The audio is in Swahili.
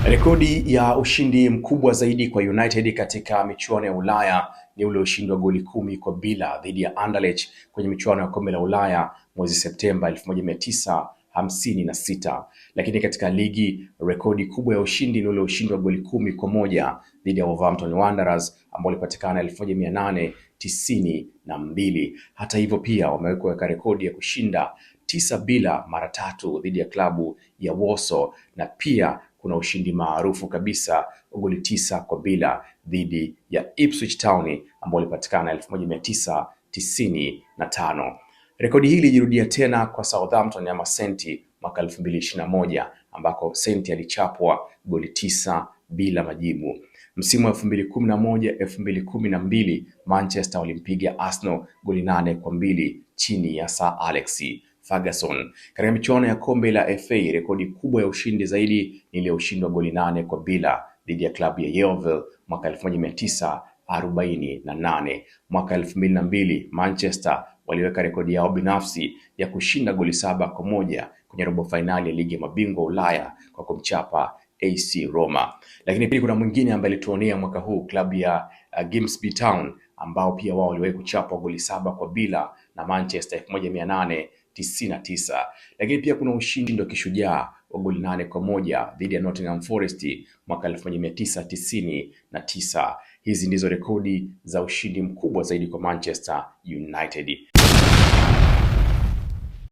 Rekodi ya ushindi mkubwa zaidi kwa United katika michuano ya Ulaya ni ule ushindi wa goli 10-0 dhidi ya Anderlecht kwenye michuano ya kombe la Ulaya mwezi Septemba 1956. Lakini katika ligi, rekodi kubwa ya ushindi ni ule ushindi wa goli 10-1 dhidi ya Wolverhampton Wanderers ambao ulipatikana 1892. Hata hivyo pia wameweka rekodi ya kushinda 9-0 mara tatu dhidi ya klabu ya Warsaw, na pia kuna ushindi maarufu kabisa wa goli 9-0 dhidi ya Ipswich Town ambao ulipatikana 1995. Rekodi hii ilijirudia tena kwa Southampton ama Saints mwaka 2021 ambako Saints alichapwa goli 9 bila majibu. Msimu wa 2011 2012 Manchester walimpiga Arsenal goli 8-2 chini ya Sir Alex Ferguson. Katika michuano ya kombe la FA, rekodi kubwa ya ushindi zaidi ni ile ushindi wa goli 8-0 dhidi ya klabu ya Yeovil mwaka 1948. Mwaka 2002 Manchester waliweka rekodi yao binafsi ya kushinda goli 7-1 kwenye robo fainali ya ligi ya mabingwa Ulaya kwa kumchapa AC Roma. Lakini pia kuna mwingine ambaye alituonea mwaka huu, klabu ya Grimsby Town ambao pia wao waliwahi kuchapwa goli 7-0 na Manchester 1899. Lakini pia kuna ushindi wa kishujaa wa goli 8-1 dhidi ya Nottingham Forest mwaka 1999. Hizi ndizo rekodi za ushindi mkubwa zaidi kwa Manchester United.